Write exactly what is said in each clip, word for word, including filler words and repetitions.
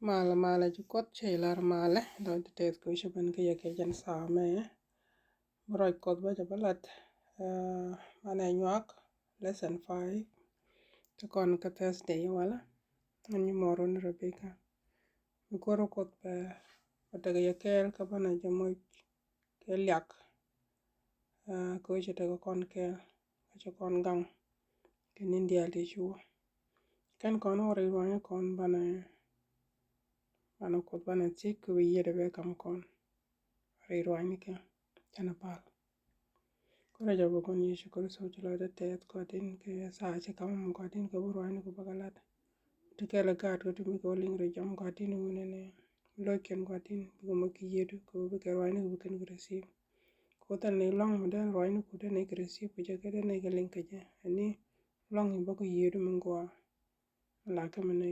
Malɛ malɛ ci Kuoth cɛ lar malɛ lɔc ti tɛth kɛ ci ben kɛ yɛ kɛ jɛn saa mɛ. Bi ruac Kuɔth bä jɛ bä lat, eh, banɛ nyuak lesson five. Ti kɔn kä Thursday walɛ. An nyi mɔr wun Rebecca. Bi kuɔr Kuɔth bɛ bɛ tekɛ yɛ kɛɛl kä banɛ jɛ moc kɛ liak. Ah, kɛ wecɛ tekɛ kɔn kɛɛl, wecɛ kɔn gaŋ kɛ ni̱n diaal ti cu wä. Kɛn kɔn wä rɛy rua̱ny kɔn banɛ, banɛ Kuoth banɛ thiec kɛ wi̱i̱ yiëëdɛ bɛ kam kɔn rɛy rua̱ny ni kɛ. Canɛ pal. Kɔrɛ jɛ bä kɔn Yecu Kritho ci lɔcdɛ tɛth Gɔaa din kɛ saa ci kam Gɔaa din kɛ wä rua̱ny ni kɛ bä kɛ lat. Ti kɛl ɛ gaat kɛ ti mi kɛ wä liŋ rɛy jɔm Gɔaa din wunɛ ni lo̱ckiɛn Gɔaa din bikɛ moc kɛ yiëëdu kɛ wä bikɛ rua̱ny ni kɛ bikɛn kɛ receive. Kɛ wä thil ni lɔŋ mi den rua̱ny ni ku den ni kɛ receive kɛ jɛ kɛ den ni kɛ liŋ kɛ jɛ. Ɛni lɔŋ in bä kɛ yiëëdu mi gɔaa. La kɛ mi ni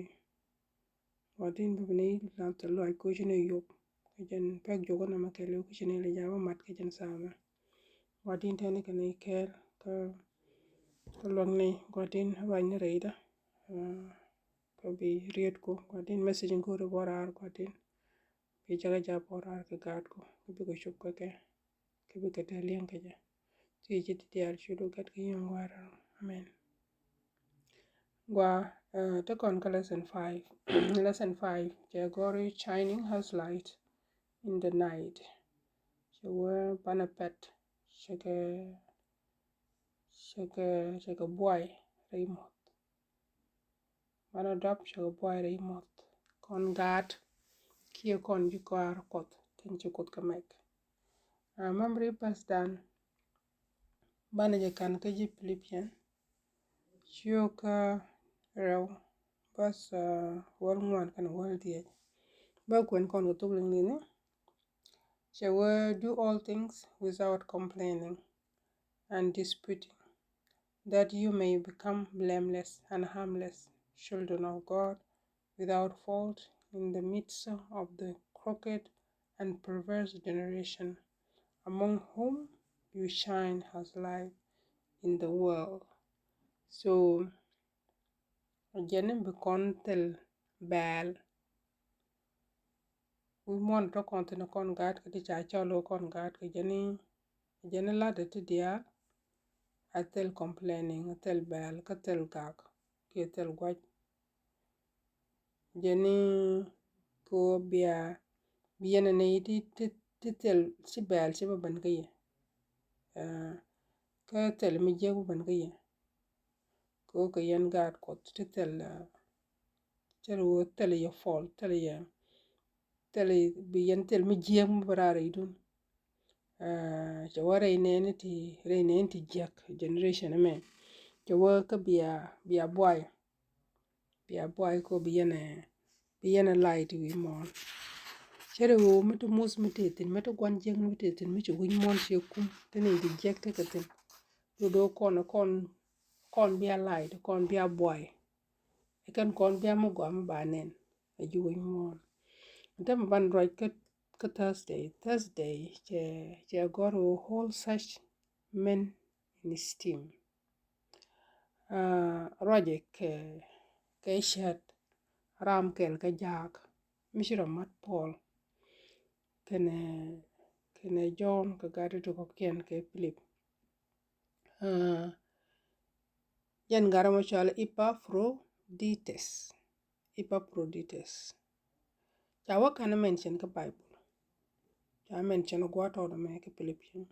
Gɔaa din bi bi ni la thil luac koci ni yop kɛ jɛn pɛk jok ni mɛ kɛɛliw koci ni lɛ jaa bä mat kɛ jɛn saa mɛ. Gɔaa din tɛni kɛ ni kɛɛl kä kä luäk ni Gɔaa din ruac ni rɛydä. Ah, kä bi riet ku Gɔaa din message in go̱o̱ri bɔ raar Gɔaa din bi cakɛ jaa bɔ raar kɛ gaat ku kä bikɛ cop kä kɛ kä bikɛ te liɛŋ kɛ jɛ. Ti ci ti diaal cu du gat kɛ yio̱ŋ Gɔaa rɛl. Amen. Gɔaa, eh, ti kɔn kä lesson five. Lesson five cɛ gɔri shining as light in the night. Cɛ wee banɛ pɛt cɛ kɛ cɛ kɛ cɛ kɛ buay rɛy muɔth. Banɛ dɔp cɛ kɛ buay rɛy muɔth. Kɔn gaat kiɛ kɔn ji̱ kɔaar Kuɔth tin ci Kuoth kɛ mɛk. Ah, memory verse dan banɛ jɛ kan kä ji̱ Philippian ciök kä rɛw bäth, ah, wäl ŋuan kɛnɛ wäl dhiec. Bä kuɛn kɔn kɛ thuk liŋ liŋ ni. Cɛ wee, do all things without complaining and disputing, that you may become blameless and harmless children of God, without fault in the midst of the crooked and perverse generation, among whom you shine as light in the world. So, jɛn ni bi kɔn thil bɛɛl. Wi̱i̱ muɔ̱ɔ̱n tɔ kɔn thin kɔn gaat kɛ ti ca cɔl kɔn gaat kɛ jɛn ni, jɛn ni lat ti diaal. A thil complaining, a thil bɛɛl, kä thil gak, kiɛ thil guac. Jɛn ni kɛ ɣöö bia, bi yɛn ni ti, ti, ti thil ci bɛɛl ci bä ben kä yɛ. Ah, kä thil mi jiɛk bä ben kä yɛ. Kɛ ɣöö kɛ yɛn gaat Kuɔth ti thil, ah, thil ɣöö thil yɛ fall, thil yɛ, thil bi yɛn thil mi jiɛk mi bä raar idun. Ah, cɛ wä rɛy nɛɛni ti, rɛy nɛɛni ti jiɛk generation mɛ. Cɛ wä kä bia, bia buay. Bia buay kɔ bi yɛn ɛ, bi yɛn ɛ light wi̱i̱ muɔ̱ɔ̱n. Cɛ rɛ ɣöö mi ti muth mi tëë thi̱n, mi ti gua̱n jiäkni mi tëë thi̱n, mi ci wi̱i̱ muɔ̱ɔ̱n ciɛ kum, ti ni ti jiäk tekɛ thi̱n. Do̱do̱ kɔn, kɔn, kɔn bia light, kɔn bia buay. Ɛ kɛn kɔn bia mi gɔaa mi ba nɛn. Ɛ ji̱ wi̱i̱ muɔ̱ɔ̱n. Täämɛ ban ruac kä, kä Thursday. Thursday cɛ, cɛ gɔ̱r ɣöö hold such men in esteem. Ah, ruacɛ kɛ, kɛ cät ram kɛl kɛ jaak mi ci rɔ mat Paul kɛnɛ, kɛnɛ John kɛ gat ti kɔ̱kiɛn kɛ Philip. Ah, jɛn gat mɔ cɔal Epaphroditus. Epaphroditus. Ca wä kan mention kä Bible. Ca mention gua̱a̱th tɔɔt mɛ kä Philippian.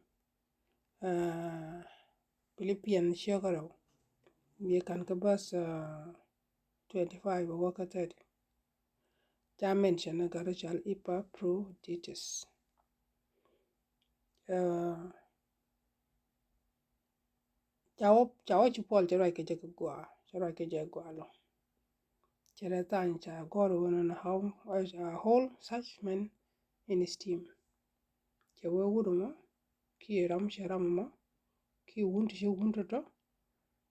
Ah, Philippian ciök rɛw. Yɛ kan kä verse, ah, twenty-five wä kä thirty. Ca mention ni gat cɔal Epaphroditus. Ah, ca wä, ca wä ci Paul cɛ ruac kɛ jɛ kɛ gɔaa, cɛ ruac kɛ jɛ gɔaa lɔ. Cɛ rɛ tha̱a̱ny ca gɔr ɣöö nɔnɔ how, uh, hold such men in esteem. Cɛ wee wut mɔ kiɛ ram cɛ ram mɔ kiɛ wun ti cɛ wun tɔtɔ.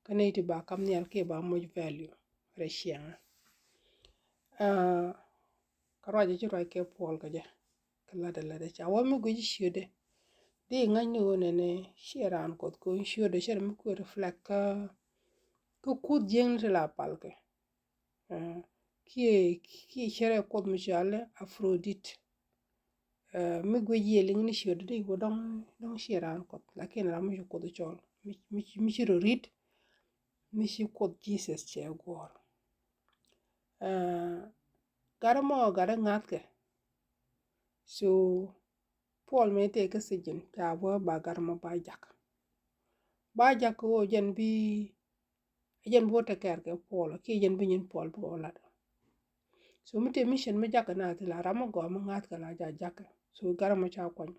Kä nɛy ti ba kam nhial kiɛ ba moc value rɛ ciɛŋä. Ah, kä ruacɛ ci ruac kɛ Paul kɛ jɛ kɛ latdɛ latdɛ ca wä mi guic ciötdɛ. Di ŋa̱cni ɣöö nɛnɛ ciɛ raan Kuɔth kɛ ɣöö ciötdɛ cɛ rɛ mi kuɛ reflect kä, kä kuth jiäkni ti la palkɛ. Ah, kiɛ kiɛ cɛ rɛy kuoth mi cɔal i̱ Aphrodite. Mi guic yiëë liŋ ni ciöt di wä dɔŋ dɔŋ ciɛ raan kuɔth, lakin ram mi ci kuoth cɔl, mi ci rɔ rit, mi ci kuoth Jesus cɛ guɔ̱ɔ̱r. Gat mɔ gat ŋa̱thkɛ. So Paul mëë tëë kä sijin ca bä ba gat mɔ ba jak. Ba jak kɛ ɣöö jɛn bi, jɛn bi wä te kɛɛr kɛ Paul kiɛ jɛn bi nyin Paul bi wä lat. So mi tëë mission mi jak kɛ na thil a ram mi gɔaa mi ŋa̱thkɛ la ja jak kɛ. So gat mɔ ca kuany.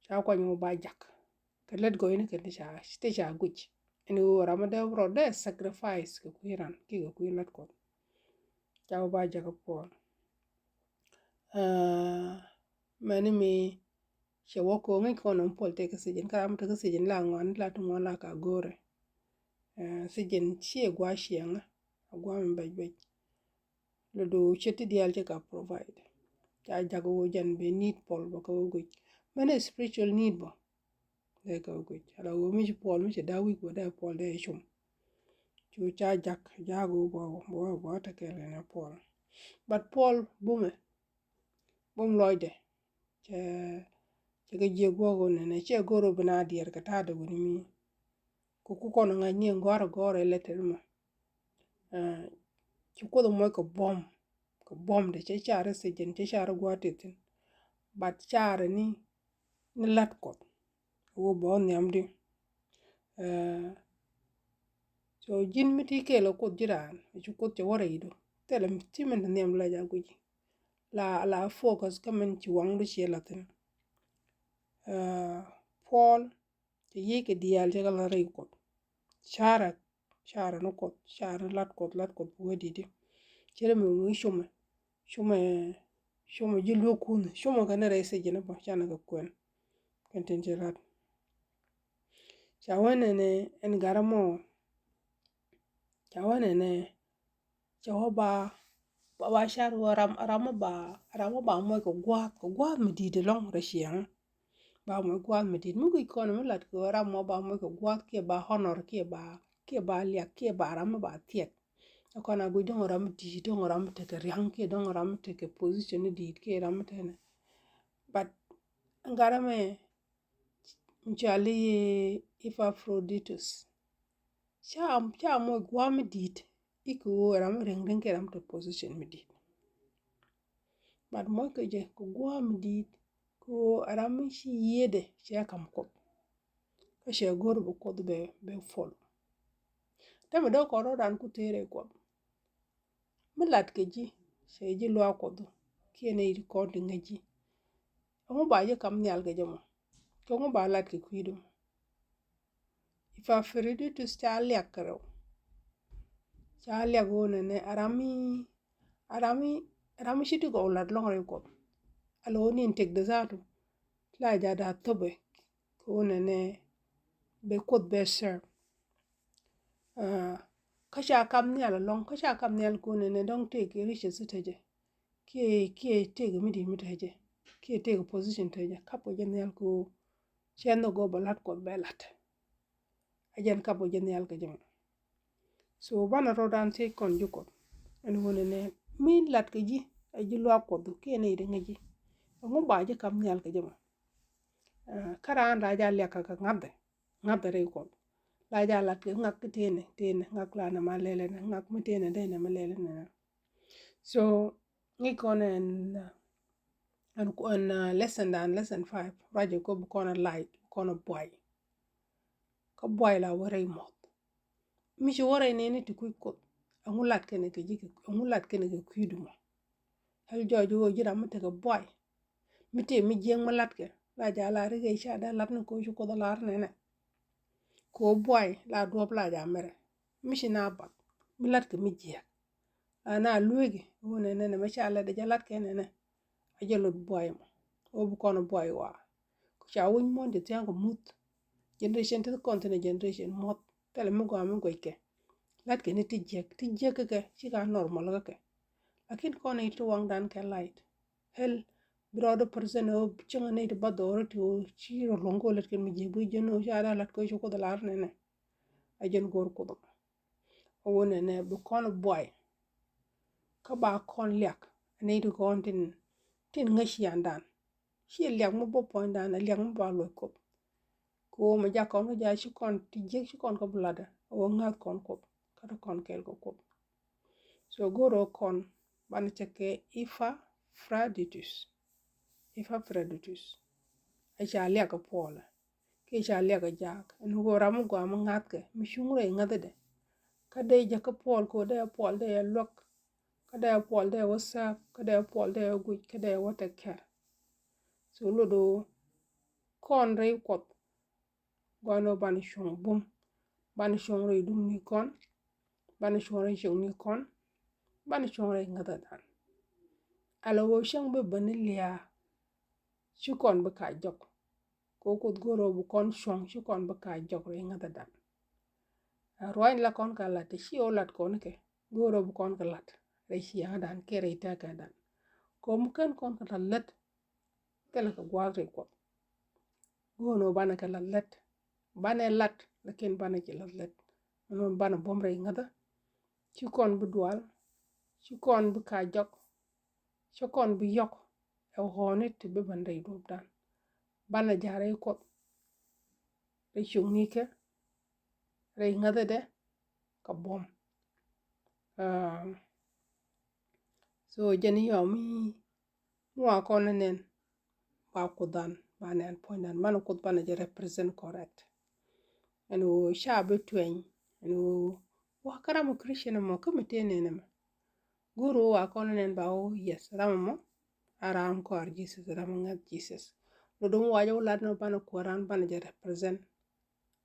Ca kuany mɔ ba jak. Kɛ lät gɔɔyni kɛn ti ca ti ca guic. Ɛn ɣöö ram mi dee rɔ dee sacrifice kɛ kui̱ ran kiɛ kɛ kui̱ lat kuɔth. Ca wä ba jak kɛ Paul. Mɛni mi cɛ wä ko̱ ŋäc kɔn nɔm Paul tëë kä sijin, kä ram mi te kä sijin la ŋuan la ti ŋuan la ka go̱o̱rɛ. Sijin ciɛ gua ciɛŋä a gua mi bɛc bɛc. Lɛ do cɛ ti diaal cɛ ka provide. Ca jak wä jɛn bɛ need Paul bä kä wä guic. Mɛni spiritual need bä. Dee kä wä guic ala wä mi ci Paul mi ci daa wi̱i̱ bä dee Paul dee cum. Cu ca jak jak wä bä bä bä te kɛɛl kɛn Paul. But Paul bumɛ bum lɔcdɛ. Cɛ cɛ kɛ jiɛ guɔk wä nɛnɛ cɛ go̱r wä bi na diɛɛr kɛ ta̱a̱dɛ wä ni mi. Ku ku kɔn ŋa̱c ni ɛn gɔ̱a̱r gɔ̱a̱r ɛ lɛ tɛr mɔ. Ci kuoth mɔc kɛ buɔ̱m kɛ buɔ̱m de cɛ carɛ sijin cɛ carɛ gua̱a̱r tithin. But carɛ ni ni lat kuɔth. Wä bä nhiam di. So ji̱n mi ti kɛɛl kɛ kuoth ji̱ raan ci kuoth cɛ wä rɛy du thilɛ ti min ti nhiam la ja guici. La la focus kä min ci waŋ du ciɛ la thin. Paul cɛ yiec kɛ diaal cɛ kɛ la rɛy kuɔth. Carɛ carɛ ni kuɔth carɛ ni lat kuɔth lat kuɔth bi wä didi. Cɛ rɛ mi wi̱i̱ cumɛ cumɛ cumɛ ji̱ luɔ̱k kun cumɛ kɛ ni rɛy sijin bä canɛ kɛ kuɛn. Kɛn tin ci lat. Ca wä nɛnɛ ɛn garɛ mɔ. Ca wä nɛnɛ ca wä ba ba ba car wä ram ram ba ram ba mɔc kɛ gua̱a̱th kɛ gua̱a̱th mi di̱i̱t ɛlɔ̱ŋ rɛ ciɛŋä. Ba mɔc gua̱a̱th mi di̱i̱t mi guic kɔn mi lat kɛ wä ram mɔ ba mɔc kɛ gua̱a̱th kiɛ ba honor kiɛ ba kiɛ ba liak kiɛ ba ram mi ba thiɛk. Ɛ kɔn a guic dɔ̱ŋ ram mi di̱i̱t dɔ̱ŋ ram mi tekɛ ria̱ŋ kiɛ dɔ̱ŋ ram mi tekɛ position ni di̱i̱t kiɛ ram mi tekɛ nɛ. But ŋa̱rä mɛ Cɔal i̱ Epaphroditus. Ca ca moc gua̱a̱ mi di̱i̱t i̱ kɛ ɣöö ram mi riŋ riŋ kɛ ram te position mi di̱i̱t. But moc kɛ jɛ kɛ gua̱a̱ mi di̱i̱t kɛ ɣöö ram mi ci yiëëdɛ cɛ kam Kuoth. Kä cɛ go̱r bi Kuoth bɛ bɛ follow. Täämɛ dee kɔn rɔ̱dan ku tëërɛ Kuɔth. Mi lat kɛ ji̱ cɛ ji̱ luaak Kuɔth kiɛ nɛy ti kɔn ti ŋäc ji̱. Ɛŋu ba ji̱ kam nhial kɛ jɛ mɔ? Kɛ ŋu ba lat kɛ kui̱du mɔ? Epaphroditus ca liak kɛ rɛw. Ca liak ɣöö nɛnɛ a ram mi a ram mi a ram mi ci ti gɔw lat lɔŋ rɛy Kuɔth. A lo̱ ni in tëkdɛ zaatu la ja da̱a̱ thopɛ kɛ ɣöö nɛnɛ bɛ Kuoth bɛ serve. Kä ca kap nhial alɔŋ kä ca kap nhial kɛ ɣöö nɛnɛ dɔ̱ŋ tëëk kɛ riches te jɛ kiɛ kiɛ tëëk mi di̱i̱t mi te jɛ kiɛ tëëk position te jɛ kap kɛ jɛ nhial kɛ ɣöö cɛ nhɔk ɣöö bɛ la̱t Kuɔth bɛ la̱t. A jɛn kap kɛ jɛ nhial kɛ jɛ mɔ. So banɛ rɔ̱dan thiec kɔn ji̱ Kuɔth ɛn ɣöö nɛnɛ mi la̱t kɛ ji̱ a ji̱ luaak Kuɔth kiɛ nɛy ti ŋäc ji̱. Ɛŋu ba ji̱ kap nhial kɛ jɛ mɔ? Kä raan la ja liak kɛ kɛ ŋa̱thɛ ŋa̱thɛ rɛy Kuɔth. La ja lat kɛ ŋak ki tënɛ tënɛ ŋak la nɛ ma lɛlɛ nɛ ŋak mi tënɛ dee nɛ ma lɛlɛ nɛ. So ŋi̱c kɔn ɛn ɛn ɛn lesson dan lesson five ruacɛ kɔ bi kɔn a lac kɔn a buay. Kä buay la wä rɛy muɔth. Mi ci wä rɛy nɛni ti kui̱ Kuoth ɛŋu lat kɛnɛ kɛ ji̱ kɛ ɛŋu lat kɛnɛ kɛ kui̱du mɔ. Hɛl jɔɔc ɣöö ji̱ ram mi tekɛ buay. Mi tëë mi jiäk mi latkɛ la ja lar i̱ ɣɛy ca dee lat ni koci Kuoth a lar nɛnɛ. Ko buay la duɔ̱p la ja mɛrɛ mi ci na bath mi latkɛ mi jiäk. La na lueeki ɣöö nɛnɛ nɛ mɛ ca lat dee jɛ latkɛ nɛnɛ. A jɛ lot buay mɔ ɣöö bi kɔn buay waa. Ku ca winy muɔ̱n jɛ thia̱a̱ŋ kɛ muth. Generation ti kɔn thin a generation muɔth thilɛ mi gɔaa mi guɛckɛ. Latkɛ ni ti jiäk ti jiäk kä kɛ ci ka normal kä kɛ. Lakin kɔn i̱ ti waŋdan kɛ light. Hel bi rɔɔdɛ percent ɣöö cieŋ a nɛy ti ba dhɔɔri ti ɣöö ci rɔ luɔ̱ŋ kɛ ɣöö lät kɛn mi ji̱ bi ji̱n ɣöö ca dee la̱t kɛ ci Kuoth la̱r nɛnɛ. A jɛn go̱o̱r Kuoth mɔ. A ɣöö nɛnɛ bi kɔn buay. kä ba kɔn liak. Ɛ nɛy ti kɔn tin, tin ŋäc ciaaŋdan. Ci liak mi bä puɔ̱nydan, ɛ liak mi ba luɔc Kuoth. Kɛ ɣöö mɛ jak kɔn kä jaa ci kɔn ti jiäk ci kɔn kä bi latdɛ, ɛ ɣöö ŋäth kɔn Kuoth kä ti kɔn kɛɛl kɛ Kuoth. So go̱o̱rä kɔn banɛ cɛ kɛ Epaphroditus. Epaphroditus ɛ ca liak kɛ Puɔl, kiɛ ca liak kɛ jaak, ɛn ɣöö ram mi gɔaa mi ŋa̱thkɛ, mi cuŋ rɛy ŋäthädɛ. Kä dee jäkä Puɔl kɛ ɣöö dee ɛ Puɔl dee ɛ luäk, kä dee ɛ Puɔl dee ɛ wä sääp, kä dee ɛ Puɔl dee ɛ wä guic, kä dee ɛ wä take care. So lot ɣöö kɔn rɛy Kuɔth, gɔaa ni ɣöö banɛ cuɔ̱ŋ bum, banɛ cuɔ̱ŋ rɛy dumni kɔn, banɛ cuɔ̱ŋ rɛy ciökni kɔn, banɛ cuɔ̱ŋ rɛy ŋäthädan. Ala ɣöö cäŋ bi ben ni lia̱a̱, ci kɔn bi ka jɔk. Kɛ ɣöö Kuoth go̱o̱rä ɣöö bi kɔn cuɔ̱ŋ, ci kɔn bi ka jɔk rɛy ŋäthädan. Ɛ ruaacni la kɔn kɛ lat, ti ci ɣöö lat kɔn kɛ, go̱o̱rä ɣöö bi kɔn kɛ lat rɛy ciaaŋdan kiɛ rɛy tɛ̈kädan. Kɛ ɣöö mi /ken kɔn kɛ lat lät, thilɛ kɛ gua̱a̱th rɛy Kuɔth. Go̱o̱rä ɣöö banɛ kɛ lat lät, banɛ lat, lakin banɛ /ci lat lät. Ɛn ɣöö banɛ buɔ̱m rɛy ŋäthä, ci kɔn bi dual, ci kɔn bi ka jɔk, ci kɔn bi yɔk ɛ ɣɔ̱ɔ̱ni ti bi ben rɛy duɔ̱ɔ̱pdan. Banɛ ja̱ rɛy Kuɔth, rɛy ciöknikɛ, rɛy ŋäthädɛ, kɛ buɔ̱m. Ah, so jɛn i̱ yɔm mi, mi wa kɔn ni nɛn, ba Kuothdan, ba nɛn puɔ̱nydan, banɛ Kuoth banɛ jɛ represent correct. Ɛn ɣöö ca bi tuɛny, ɛn ɣöö wa kä ram mi Christian ɛmɔ, kä mi tëë nɛn ɛmɛ. Go̱o̱rä ɣöö wa kɔn ni nɛn ba ɣöö, yes, ram ɛmɔ a ram kɔaar Jesus, ram ŋäth Jesus. Lot dɔ̱ŋ wa jɛ wä lat ni banɛ Kuääran, banɛ jɛ represent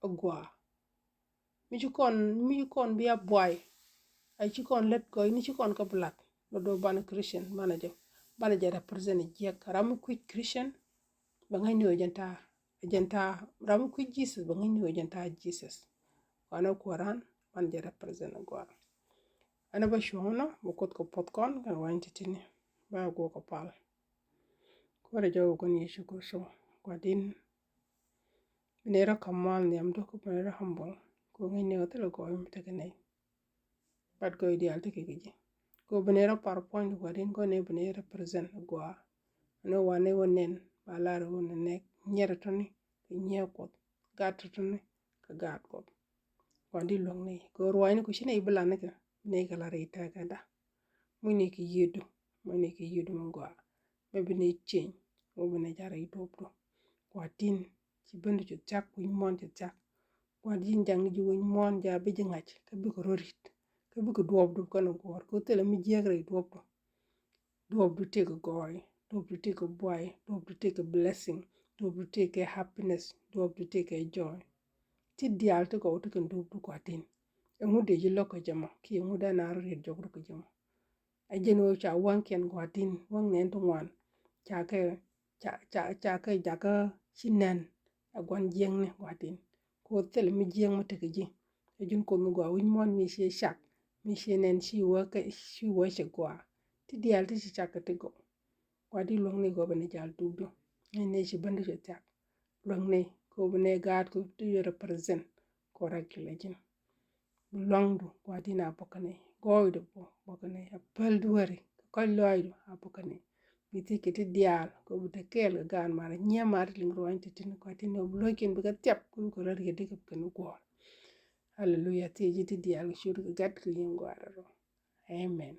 a gɔaa. Mi ci kɔn, mi ci kɔn bi a buay, a ci kɔn lät gɔɔy ni ci kɔn kä bi lat. Lot dɔ̱ŋ banɛ Christian, banɛ jɛ, banɛ jɛ represent jiɛk. Ram mi kui̱c Christian, bɛ ŋäcni ɣöö jɛn ta̱a̱, jɛn ta̱a̱, ram mi kui̱c Jesus, bɛ ŋäcni ɣöö jɛn ta̱a̱ Jesus. Kɔn ɛ Kuääran, banɛ jɛ represent a gɔaa. Ɛn ɛ bä cuɔ̱ŋ nɔ, bɛ Kuoth kɛ puɔth kɔn kɛnɛ wany ti̱ti̱ni. Ba guɔ kɛ pal. Kuäärä jɔw kɔn Yecu Kritho, Gua̱di̱n. Bi nɛy rɔ ka̱m mal nhiamdu, kä bi nɛy rɔ humble, kɛ ɣöö ŋäcni ɣöö thilɛ gɔɔy mi tekɛ nɛy. But gɔɔy diaal tekɛ kɛ ji̱. Kɛ ɣöö bi nɛy rɔ par puɔ̱nydu, Gua̱di̱n, kɛ ɣöö nɛy bi nɛy represent a gɔaa. Ɛn ɣöö wa nɛy wä nɛn, ba lar ɣöö nɛnɛ nyier tɔ̱tɔ̱ni kɛ nyier Kuɔth, gat tɔ̱tɔ̱ni kɛ gat Kuɔth. Gua̱di̱n, luäŋ nɛy kɛ ɣöö ruaacni ku ci nɛy bi lat nikɛ, bi nɛy kɛ lat rɛy tɛ̈käda. Mucni kɛ yiëëdu, mucni kɛ yiëëdu mi gɔaa. Bɛ bi nɛy cieny, bɛ bi nɛy ja̱ rɛy duɔ̱ɔ̱pdu. Gua̱di̱n, ci bendu cu thia̱k, wi̱c muɔ̱ɔ̱n ci thia̱k. Gua̱di̱n, ja̱ŋni ji̱ wi̱c muɔ̱ɔ̱n ja̱ bi ji̱ ŋa̱c, kä bikɛ rɔ ri̱t, kä bikɛ duɔ̱ɔ̱pdu kɛnɛ guɔ̱ɔ̱r, kɛ ɣöö thilɛ mi jiääk rɛy duɔ̱ɔ̱pdu. Duɔ̱ɔ̱pdu tëëkɛ gɔɔy, duɔ̱ɔ̱pdu tëëkɛ buay, duɔ̱ɔ̱pdu tëëkɛ blessing, duɔ̱ɔ̱pdu tëëkɛ happiness, duɔ̱ɔ̱pdu tëëkɛ joy. Ti diaal ti gɔw ti kɛn duɔ̱ɔ̱pdu, Gua̱di̱n. Ɛŋu dee ji̱ lo̱k kä jɛ mɔ, kiɛ ɛŋu dee naath riet jɔk rɔ kä jɛ mɔ? Ɛ jɛn ɣöö ca wäŋkiɛn, Gua̱di̱n, wäŋ nɛn ti ŋuan, ca kɛ, ca, ca, ca kɛ jakä ci nɛn ɛ gua̱n jiäkni, Gua̱di̱n. Kɛ ɣöö thilɛ mi jiääk mi tekɛ ji̱. Ɛ ji̱n Kuoth mi gɔaa, wi̱c muɔ̱ɔ̱n mi ciɛ cak, mi ciɛ nɛn, ci wä kɛ, ci wä cɛ gɔaa. Ti diaal ti ci cak kɛ ti gɔw. Gua̱di̱n, luäŋ nɛy kɛ ɣöö bi nɛy ja̱l duɔ̱ɔ̱pdu. Ŋäc nɛy ci bendu cu thia̱k. Luäŋ nɛy kɛ ɣöö bi nɛy gaatku ti represent correctly ɛ ji̱n. Bi lua̱ŋdu, Gua̱di̱n, a bä kä nɛy. Gɔɔydu bä, bä kä nɛy. A päl dueeri kɛ kɔ̱a̱c lɔaacdu, a bä kä nɛy. Bi thiec kɛ ti diaal kɛ ɣöö bi te kɛɛl kɛ gaat Maar, nyiee Maar ti liŋ ruaacni ti̱ti̱ni, Gua̱di̱n, ɣöö bi lo̱ckiɛn bikɛ thiap, kä bikɛ rɔ̱ riet kɛ kɛn guɔ̱ɔ̱r. Aleluya. Thiec ji̱ ti diaal kɛ ciöt kɛ Gat kɛ Yi̱ëŋ Gɔaa rɛl rɔ. Amen.